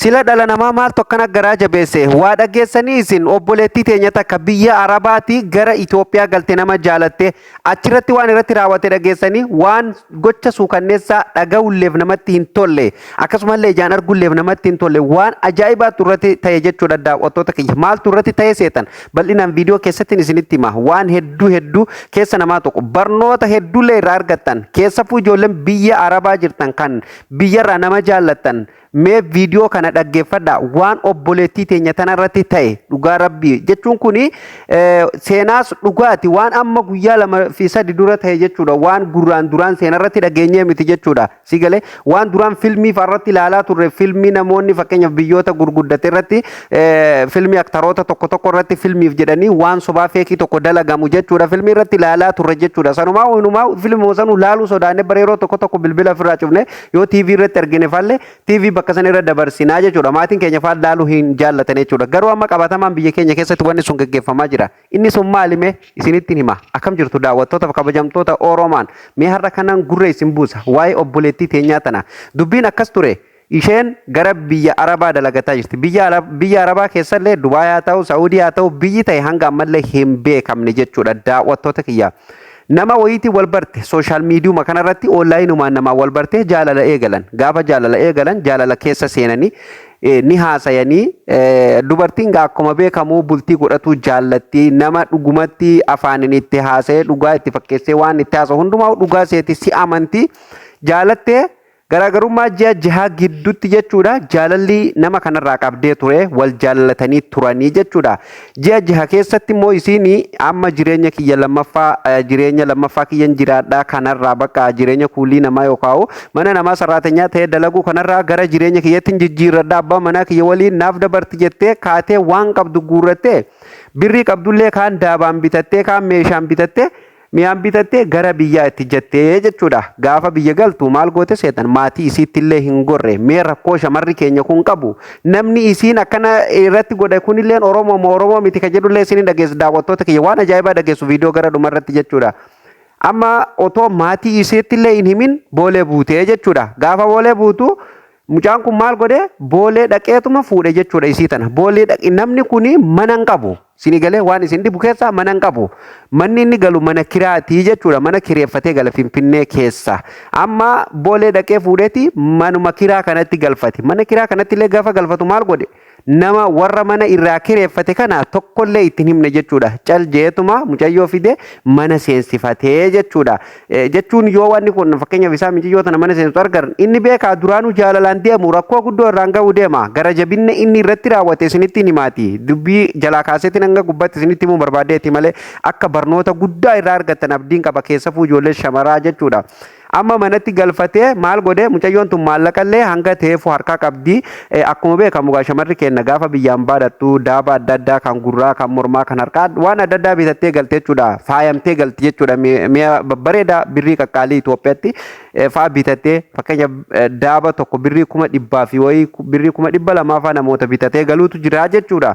Sila dhala namaa maaltu akkana garaa jabeesse? Waa dhageessanii isin? Obboleettii teenya takka biyya Arabaatii gara Itoophiyaa galte, nama jaalatte achirratti waan irratti raawwate dhageessanii? Waan gocha suukanneessaa dhaga'ulleef namatti hin tolle, akkasumallee ijaan argulleef namatti hin tolle, waan ajaa'ibaatu irratti ta'e jechuudha. Daawwattoota kiyya, maaltu irratti ta'e seetan? Bal'inaan viidiyoo keessatti isinitti hima. Waan hedduu hedduu keessa namaa tokko barnoota hedduullee irraa argattan. Keessafuu ijoolleen biyya Arabaa jirtan, kan biyyarraa nama jaallattan, mee viidiyoo kana dhaggeeffadhaa. Waan obboleettii teenya tana irratti ta'e, dhugaa rabbii jechuun kuni seenaas dhugaati, waan amma guyyaa 2 fi 3 dura ta'e jechuudha. Waan gurraan duraan seenaa irratti dhageenyee miti jechuudha. Si galee? Waan duraan filmii irratti ilaalaa turre, filmii namoonni fakkeenyaaf biyyoota gurguddate irratti filmii aktaroota tokko tokko irratti filmiif jedhanii waan sobaa fake tokko dalagamu jechuudha, filmii irratti ilaalaa turre jechuudha. Sanumaa walumaa filmii sanuu laaluu sodaanne bara yeroo tokko tokko bilbila ofirraa cufne, yoo TV irratti argine fallee TV bakka san irra dabarsinaa jechuudha. Maatiin keenya faan laaluu hin jaallatan jechuudha. Garuu amma qabatamaan biyya keenya keessatti wanni sun gaggeeffamaa jira. Inni sun maalime isinittiin hima. Akkam jirtu, daawwattoota kabajamtoota Oromaan? Mee har'a kanan gurra isin buusa waa'ee obboleettii teenyaa tana. Dubbiin akkas ture. Isheen gara biyya Arabaa dalagataa jirti. Biyya Arabaa keessallee Dubaay haa ta'u, Saa'udii haa ta'u, biyyi ta'e hanga ammallee hin beekamne jechuudha, daawwattoota kiyya. Nama wayiitiin wal barte, social mediuma kanarratti onlineumaan namaa wal barte, jaalala eegalan. Gaafa jaalala eegalan, jaalala keessa seenanii ni haasayanii. Dubartiin gaa akkuma beekamu bultii godhatu jaallatti. Nama dhugumatti afaaniin itti haasa'ee, dhugaa itti fakkeessee, waan itti haasa'u hundumaa dhugaa seeti, si amanti, jaalattee. Garaagarummaa ji'a 6 gidduutti jechuudha, jaalalli nama kanarraa qabdee ture, wal jaallatanii turanii jechuudha. Ji'a 6 keessatti immoo isiin amma jireenya kiyya lammaffaa, jireenya lammaffaa kiyyan jiraadhaa, kanarraa bakka jireenya kuulii namaa yookaan mana namaa sarraatenyaa ta'ee dalaguu kanarraa gara jireenya kiyyatti jijjiirradha, abbaa manaa kiyya waliin naaf dabarti jettee kaatee, waan qabdu guurrattee, birrii qabdullee kaan daabaan bitattee, kaan meeshaan bitattee, mi'aan bitattee gara biyyaa itti jettee jechuudha. Gaafa biyya galtu maal goote seetan? Maatii isiitti illee hin gorre. Mee rakkoo shamarri keenya kun qabu. Namni isiin akkana irratti godhe kunilleen Oromoo moo Oromoo miti ka jedhullee isin dhageessu, daawwattoota kiyya. Waan ajaa'ibaa dhageessu viidiyoo gara dhumarratti jechuudha. Amma otoo maatii isiitti illee hin himin Boolee buutee jechuudha. Gaafa Boolee buutu mucaan kun maal godhe? Boolee dhaqeetuma fuudhe jechuudha isii tana. Boolee dhaqe. Namni kuni mana hin qabu. Sini galee? Waan isin dhibu keessaa mana hin qabu. Manni inni galu mana kiraatii jechuudha. Mana kireeffatee gala Finfinnee keessa. Amma Boolee dhaqee fuudheeti manuma kiraa kanatti galfate. Mana kiraa kanatti illee gaafa galfatu maal godhe? Nama warra mana irraa kireeffate kana tokkollee ittiin himne jechuudha. Cal jeetuma mucayyoo fide mana seensifatee jechuudha. Jechuun yoo wanni kun fakkeenyaaf isaa mucayyoo tana mana seensisu argan, inni beekaa duraanuu jaalalaan deemu rakkoo guddoo irraan ga'uu deema. Gara jabinna inni irratti raawwate isinitti himaati. Dubbii jalaa kaaseetiin hanga gubbaatti isinitti himuu barbaadeeti malee, akka barnoota guddaa irraa argattan abdiin qaba, keessafuu ijoollee shamaraa jechuudha. Amma manatti galfatee maal godhe? Mucayyoon tun maallaqallee hanga ta'eefu harkaa qabdi. Akkuma beekamu gaa shamarri keenya gaafa biyyaan baadhattu daaba adda addaa, kan gurraa, kan mormaa, kan harkaa, waan adda addaa bitattee galte jechuudha. Faayamtee galti jechuudha. Mi'a babbareedaa birrii qaqqaalii Itoophiyaatti fa'aa bitattee, fakkeenya daaba tokko birrii 100,000 fi wayii, birrii 200,000 fa'aa namoota bitatee galuutu jira jechuudha.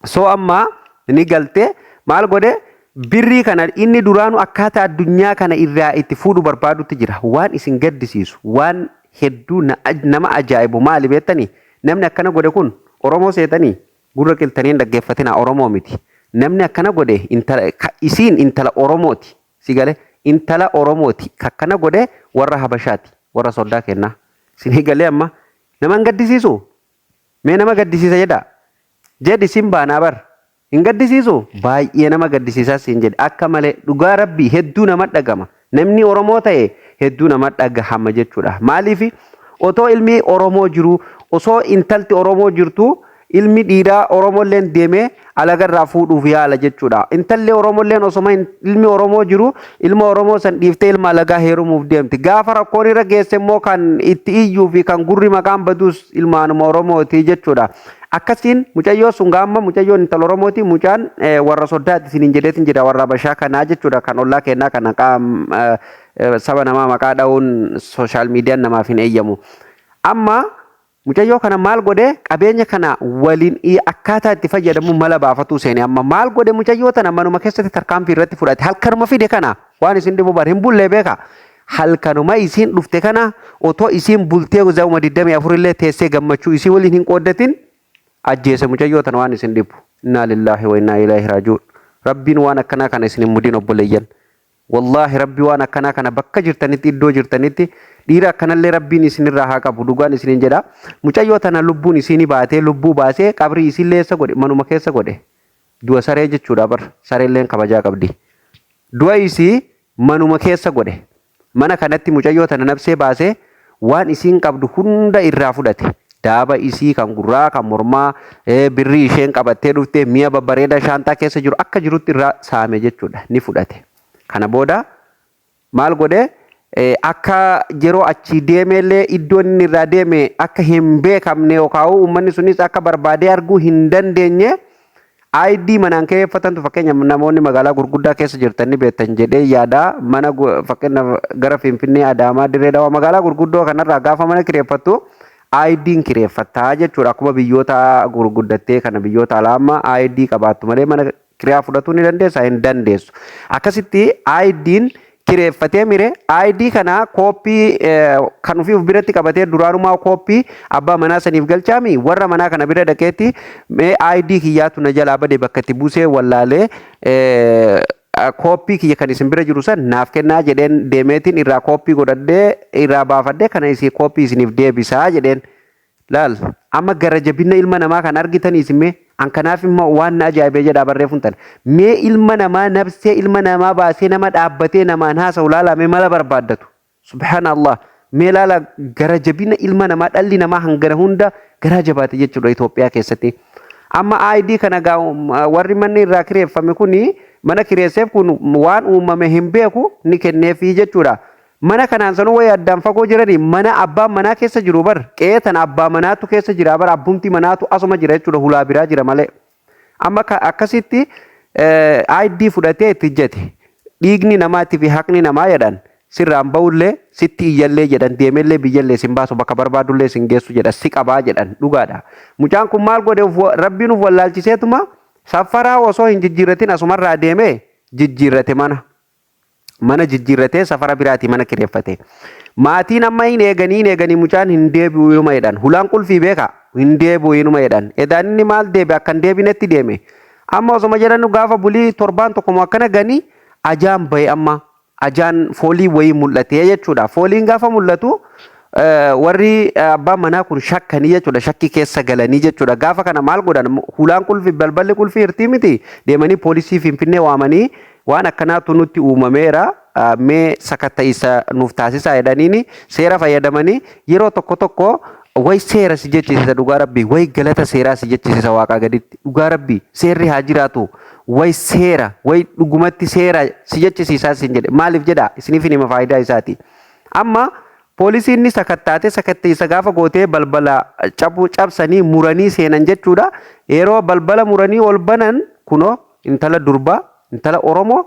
So amma ni galtee maal godhe? Birrii kana inni duraanuu akkaataa addunyaa kana irraa itti fuudhu barbaadutti jira. Waan isin gaddisiisu, waan hedduu nama ajaa'ibu maali beektanii? Namni akkana godhe kun Oromoo seetanii? Gurra qiltanii hin dhaggeeffatinaa, Oromoo miti. Namni akkana godhe intala isiin intala Oromooti. Si galee? Intala Oromooti. Kakkana godhe warra Habashaati. Warra soddaa kennaa. Isin galee amma? Nama hin gaddisiisu? Mee nama gaddisiisa jedhaa. Jedhi, sin baanaa bar. Hin gaddisiisu? Baay'ee nama gaddisiisaa siin jedhe, akka malee, dhugaa rabbii hedduu nama dhagama. Namni Oromoo ta'e hedduu nama dhagahama jechuudha. Maaliif? Otoo ilmi Oromoo jiru, osoo intalti Oromoo jirtu, ilmi dhiiraa Oromolleen deemee alagarraa fuudhuuf yaala jechuudha. Intalli Oromolleen osoma ilmi Oromoo jiru ilma Oromoo san dhiiftee ilma alagaa heerumuuf deemti. Gaafa rakkoon irra geesse immoo kan itti iyyuu fi kan gurri maqaan badus ilmaanuma Oromooti jechuudha. Akkasiin mucayyoo sun gaamma mucayyoon intala Oromooti, mucaan warra soddaati isiniin jedheetin jira, warra Habashaa kanaa jechuudha, kan ollaa kennaa kana. Qaam saba namaa maqaa dha'uun social mediaan namaaf hin eeyyamu. Amma mucayyoo kana maal godhe? Qabeenya kana waliin akkaataa itti fayyadamu mala baafatuu seene. Amma maal godhe? Mucayyoo tana manuma keessatti tarkaanfii irratti fudhate. Halkanuma fide kana, waan isin dhibu bar hin bullee beeka. Halkanuma isiin dhufte kana otoo isiin bultee zauma 24 illee teessee gammachuu isii waliin hin qooddatin ajjeese mucayyoo tana waan isin dhibu. Innaa lillaahi wa innaa ilaahi raaji'uun. Rabbiin waan akkanaa kana isin hin mudin obboleeyyan. Wallaahi Rabbi waan akkanaa kana bakka jirtanitti, iddoo jirtanitti dhiira akkanallee Rabbiin isinirraa haa qabu, dhugaan isiniin jedha. Mucayyoo tana lubbuun isiini baatee lubbuu baasee qabrii isiillee eessa godhe? Manuma keessa godhe. Du'a saree jechuudha bar, sareelleen kabajaa qabdi. Du'a isii manuma keessa godhe. Mana kanatti mucayyoo tana nabsee baasee waan isiin qabdu hunda irraa fudhate. Daaba isii kan gurraa, kan mormaa, birrii isheen qabattee dhufte, mi'a babbareedaa shaanxaa keessa jiru akka jirutti irraa saame jechuudha. Ni fudhate. Kana booda maal godhe? Akka yeroo achii deemeellee iddoon inni irraa deeme akka hin beekamne yookaan uummanni sunis akka barbaadee arguu hin dandeenye ID manaan kireeffatantu, fakkeenyaaf namoonni magaalaa gurguddaa keessa jirtan ni beektan jedhee yaada. Mana fakkeenyaaf gara Finfinnee, Adaamaa, Dirree Dhawaa, magaalaa gurguddoo kanarraa gaafa mana kireeffattu ID'n kireeffattaa jechuudha. Akkuma biyyoota gurguddattee kana, biyyoota alaa amma ID qabaattu malee mana kiraa fudhatuu ni dandeessaa? Hin dandeessu. Akkasitti ID'n kireeffatee mire, ID kana kooppii kan ofii of biratti qabatee duraanumaa kooppii abbaa manaa saniif galchaami. Warra manaa kana bira dhaqeetti, mee ID kiyyaatu na jalaa bade, bakka itti buusee wallaalee, kooppii kiyya kan isin bira jiru san naaf kennaa jedheen. Deemeetiin irraa kooppii godhadhee irraa baafadhee kana isii kooppii isiniif deebisaa jedheen. Laal amma gara jabina ilma namaa kan argitaniis mee an kanaaf immoo waan na ajaa'ibee jedhaa barreeffuun tana. Mee ilma namaa nabsee ilma namaa baasee nama dhaabbatee namaan haasa'u laalaa mee mala barbaaddatu. Subhaanallah, mee laala gara jabina ilma namaa. Dhalli namaa hangana hunda garaa jabaate jechuudha Itoophiyaa keessatti. Amma ID kana gaa warri manni irraa kireeffame kuni, mana kireesseef kun, waan uumame hin beeku, ni kenneefii jechuudha. Mana kanaan sanuu wayi addaan fagoo jiranii, mana abbaan manaa keessa jiru bar, qe'ee tana abbaa manaatu keessa jira bar, abbumti manaatu asuma jira jechuudha, hulaa biraa jira malee. Amma akkasitti ID fudhatee itti ijjate. Dhiigni namaatii fi haqni namaa jedhan sirraan ba'ullee sitti iyyallee jedhan, deemellee biyyallee sin baasu, bakka barbaadullee sin geessu jedha, si qabaa jedhan, dhugaadha. Mucaan kun maal godhe? Rabbiin uf wallaalchiseetuma safaraa osoo hin jijjiirratin asumarraa deemee jijjiirrate mana. Mana jijjiirratee safara biraatii mana kireeffate. Maatiin amma hin eeganii, hin eeganii, mucaan hin deebi'u inuma jedhan. Hulaan qulfii beeka, hin deebi'u inuma jedhan. Edaan inni maal deebi akka hin deebinetti deeme. Amma osoma jedhanu gaafa bulii torbaan tokkomoo akkana ganii ajaan bahe, amma ajaan foolii wayii mul'atee jechuudha. Fooliin gaafa mul'atu warri abbaan manaa kun shakkanii jechuudha. Shakkii keessa galanii jechuudha. Gaafa kana maal godhan? Hulaan qulfii, balballi qulfii hirtii miti, deemanii poolisii Finfinnee waamanii, waan akkanaatu nutti uumameera, mee sakatta'isa nuuf taasisaa jedhaniini seera fayyadamanii. Yeroo tokko tokko way seera si jechisiisa, dhugaa Rabbii, way galata seeraa si jechisiisa waaqaa gaditti. Dhugaa Rabbii, seerri haa jiraatu. Way seera, way dhugumatti seera si jechisiisaa sin jedhe. Maaliif jedha? Isiniif hin hima faayidaa isaati. Amma poolisiin ni sakattaate. Sakatta'isa gaafa gootee balbala cabuu cabsanii muranii seenan jechuudha. Yeroo balbala muranii ol banan kunoo intala durbaa, intala Oromoo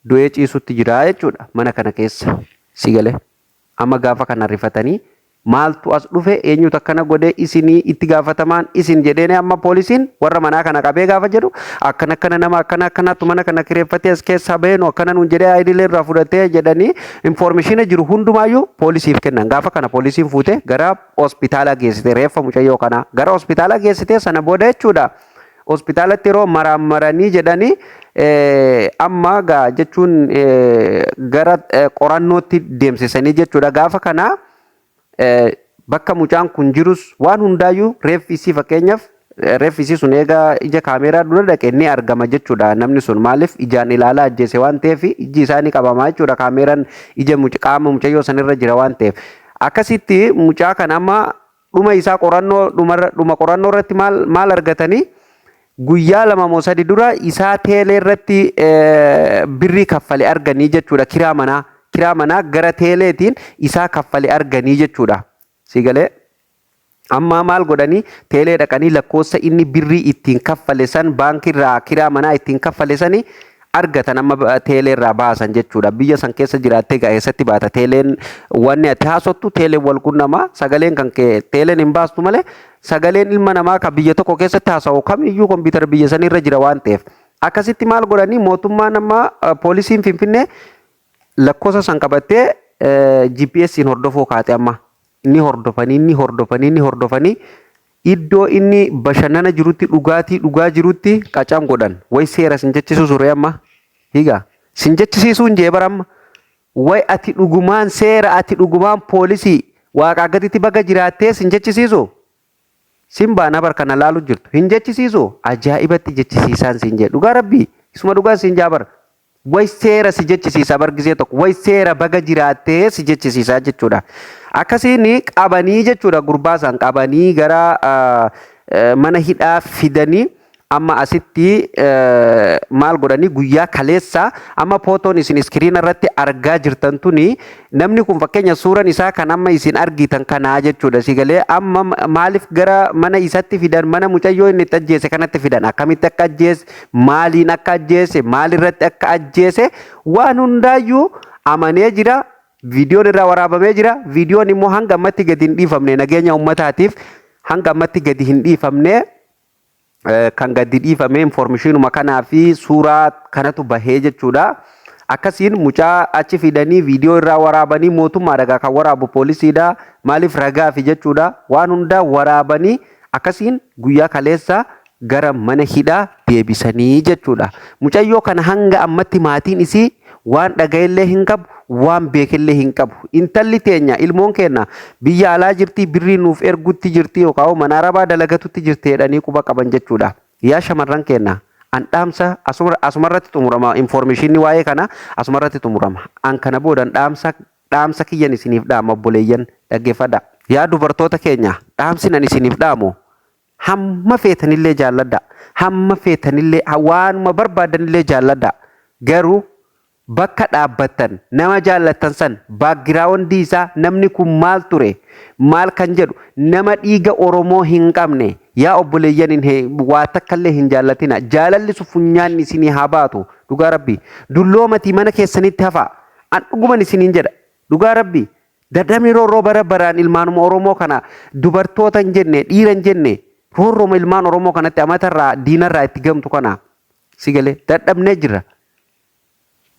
du'ee ciisutti jira jechuudha mana kana keessa si galee. Amma gaafa kana rifatanii, maaltu as dhufe, eenyutu akkana godhe, isinii itti gaafatamaan isin jedheen. Amma poolisiin warra manaa kana qabee gaafa jedhu, akkana akkana, nama akkana akkanaatu mana kana kireeffatee as keessaa bahee nu akkana nuun jedhee IDlee irraa fudhatee jedhanii information jiru hundumaayyuu poolisiif kennan. Gaafa kana poolisiin fuute gara hospitaalaa geessite, reeffa mucayyoo kanaa gara hospitaalaa geessite. Sana booda jechuudha, hospitaalatti yeroo maraammaranii jedhanii amma gaa jechuun gara qorannootti deemsisanii jechuudha. Gaafa kana bakka mucaan kun jirus waan hundaayyuu reeffi isii, fakkeenyaaf reeffi isii sun eega ija kaameeraa dura dhaqe ni argama jechuudha. Namni sun maaliif ijaan ilaalaa ajjeese waan ta'eef ijji isaa ni qabama jechuudha. Kaameeraan ija qaama mucayyoo sanirra jira waan ta'eef. Akkasitti mucaa kana amma dhuma isaa qorannoo dhuma qorannoo irratti maal maal argatanii? Guyyaa 2 moo 3 dura isaa teelee irratti birrii kaffale arganii jechuudha. Kiraa manaa gara teeleetiin isaa kaffale arganii jechuudha. Si galee? Amma maal godhanii? Teelee dhaqanii lakkoofsa inni birrii ittiin kaffale san, baankiirraa kiraa manaa ittiin kaffale sani argatan. Amma teelee irraa baasan jechuudha. Biyya san keessa jiraattee gaa eessatti baata? Teeleen wanni ati haasottu teeleen wal qunnamaa, sagaleen kan kee teeleen hin baastu malee sagaleen ilma namaa kan biyya tokko keessatti haasa'u kamiyyuu kompiitara biyya sanirra jira waan ta'eef. Akkasitti maal godhanii? Mootummaan amma poolisiin Finfinnee lakkoofsa san qabattee GPS'n hordofuu kaate. Amma inni hordofanii, inni hordofanii, inni hordofanii, iddoo inni bashannana jirutti, dhugaatii dhugaa jirutti qacam godhan. Way seera sin jechisiisu ture amma higa sin jechisiisuun jee bara amma. Way ati dhugumaan seera, ati dhugumaan poolisii, waaqaa gaditti baga jiraattee sin jechisiisu. Sin baana bar kana laalu jirtu hin jechisiisu. Ajaa'ibatti jechisiisaan sin jedhe. Dhugaa rabbii isuma dhugaa sin jaa bar. Way seera si jechisiisa bar gisee tokko. Way seera baga jiraattee si jechisiisaa jechuudha. Akkasiin qabanii jechuudha, gurbaa san qabanii gara mana hidhaa fidanii. Amma asitti maal godhanii? Guyyaa kaleessa amma pootoon isin iskiriina irratti argaa jirtan tuni, namni kun fakkeenya suuraan isaa kan amma isin argitan kanaa jechuudha. Si galee? Amma maaliif gara mana isatti fidan? Mana mucayyoo inni itti ajjeese kanatti fidan. Akkamitti akka ajjeese, maaliin akka ajjeese, maalirratti akka ajjeese waan hundaayyuu amanee jira. Viidiyoon irraa waraabamee jira. Viidiyoon immoo hanga ammatti gadi hin dhiifamne, nageenya uummataatiif hanga ammatti gadi hin dhiifamne. Kan gadi dhiifame informationuma kanaa fi suuraa kanatu bahee jechuudha. Akkasiin mucaa achi fidanii viidiyoo irraa waraabanii, mootummaadha kan waraabu, poolisiidha. Maaliif? Ragaafi jechuudha. Waan hundaa waraabanii akkasiin guyyaa kaleessa gara mana hidhaa deebisanii jechuudha. Mucayyoo kana hanga ammatti maatiin isii waan dhaga'ellee hin qabu, waan beekellee hin qabu. Intalli teenya, ilmoon keenya biyya alaa jirti, birrii nuuf ergutti jirti yookaan mana arabaa dalagatutti jirti jedhanii quba qaban jechuudha. Yaa shamarran keenya, an dhaamsa asumarratti xumurama, informationni waa'ee kana asumarratti xumurama. An kana boodan dhaamsa kiyyan isiniif dhaama, obboleeyyan, dhaggeeffadha. Yaa dubartoota keenya, dhaamsi nan isiniif dhaamu, hamma feetanillee jaalladha. Hamma feetanillee, waanuma barbaadanillee jaalladha. Garuu bakka dhaabbattan nama jaallattan san backgroundii isaa, namni kun maal ture, maal kan jedhu, nama dhiiga Oromoo hin qabne, yaa obboleeyyan, hin waa takkallee hin jaallatina. Jaalalli sun funyaan isinii haa baatu. Dhugaa rabbi, dulloomatii mana keessanitti hafa. An dhuguman isiniin jedha. Dhugaa rabbi, dadhabni roorroo bara baraan ilmaanuma Oromoo kana, dubartoota hin jenne, dhiira hin jenne, roorrooma ilmaan Oromoo kanatti amatarraa diinarraa itti gamtu kana si galee dadhabnee jirra.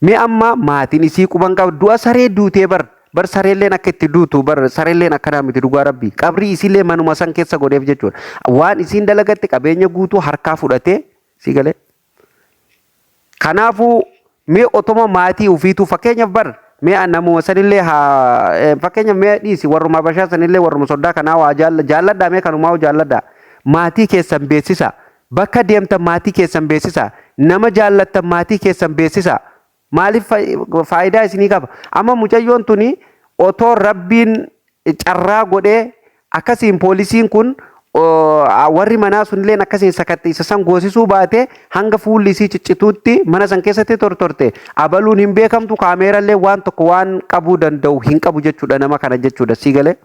Mee amma maatiin isii quban qaba. Du'a saree duutee bar. Bar sareelleen akka itti duutu bar, sareelleen akkanaa miti, dhugaa rabbi. Qabrii isiillee manuma san keessa godheef jechuudha. Waan isiin dalagatte qabeenya guutuu harkaa fudhatee, si galee. Kanaafuu mee otoma maatii ofiituu fakkeenyaaf bar mee namuma sanillee haa fakkeenyaaf mee dhiisi, warruma Habashaa sanillee, warruma soddaa kanaa waa jaalladhaa, mee kanumaa jaalladhaa. Maatii keessan beeksisa. Bakka deemtan maatii keessan beeksisa. Nama jaallattan maatii keessan beeksisa. Maaliif faayidaa isinii qaba? Amma mucayyoon tuni otoo rabbiin carraa godhee akkasiin poolisiin kun, warri manaa sunilleen akkasiin sakatte isa san goosisuu baate, hanga fuulli isii ciccituutti mana san keessatti tortorte, abaluun hin beekamtu, kaameerallee waan tokko waan qabuu danda'u hin qabu jechuudha nama kana jechuudha, sii galee.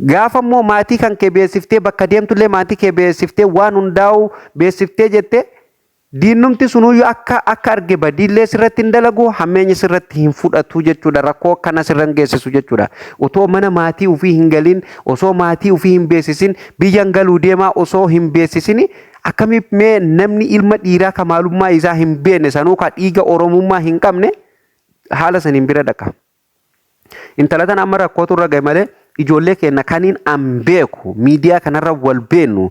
Gaafa immoo maatii kan kee beeksiftee, bakka deemtullee maatii kee beeksiftee, waan hundaa'u beeksiftee jette, diinumti sunuyyuu akka arge badiillee sirratti hin dalagu, hammeenya sirratti hin fudhatu jechuudha. Rakkoo akkana sirra hin geessisu jechuudha. Otoo mana maatii ofii hin galin, osoo maatii ofii hin beeksisin, biyyan galuu deemaa osoo hin beeksisin, akkamiif mee namni ilma dhiiraa ka maalummaa isaa hin beekne sanuu, ka dhiiga Oromummaa hin qabne, haala saniin bira dhaqa? Intala tana amma rakkootu irra gahe malee, ijoollee keenya kaniin an beeku, miidiyaa kanarra wal beennu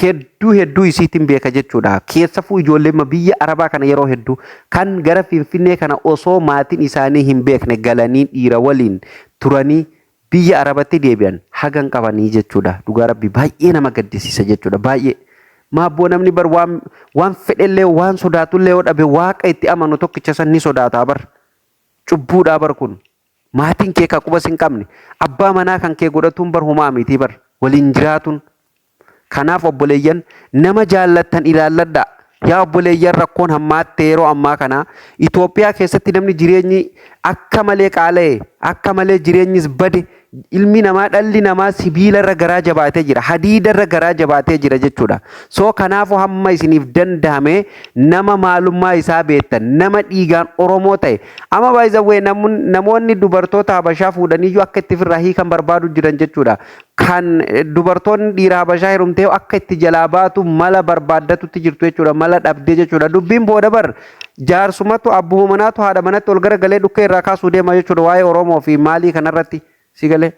hedduu hedduu isiitiin beeka jechuudha. Keessafuu ijoollee biyya Arabaa kana yeroo hedduu kan gara Finfinnee kana osoo maatiin isaanii hin beekne galanii dhiira waliin turanii biyya Arabatti deebi'an hagan qabanii jechuudha. Dhugaa rabbi, baay'ee nama gaddisiisa jechuudha, baay'ee. Maabboo, namni bar waan fedhellee, waan sodaatullee yoo dhabe, waaqa itti amanu tokkicha san ni sodaata bar. Cubbuudhaa bar kun. Maatiin kee ka qubas hin qabne. Abbaa manaa kan kee godhatuun bar humaa miti bar. Waliin jiraatuun. Kanaaf obboleeyyan, nama jaallattan ilaalladhaa. Yaa obboleeyyan, rakkoon hammaatte yeroo ammaa kana Itoophiyaa keessatti. Namni jireenyi akka malee qaala'e, akka malee jireenyis bade, ilmi namaa, dhalli namaa sibiilarra garaa jabaatee jira, hadiidarra garaa jabaatee jira jechuudha. So kanaafuu hamma isiniif danda'ame nama maalummaa isaa beektan, nama dhiigaan Oromoo ta'e. Amma baay'izawwee namoonni dubartoota Habashaa fuudhaniyyuu akka itti ofirraa hiikan barbaadu jiran jechuudha. Kan dubartoonni dhiira Habashaa heerumtee akka itti jalaa baatu mala barbaaddatutti jirtu jechuudha. Mala dhabdee jechuudha. Dubbiin booda bar Jaarsumatu, abbuma manaatu haadha manatti ol garagalee dhukkee irraa kaasuu deema jechuudha waa'ee Oromoo fi maalii kanarratti, si galee.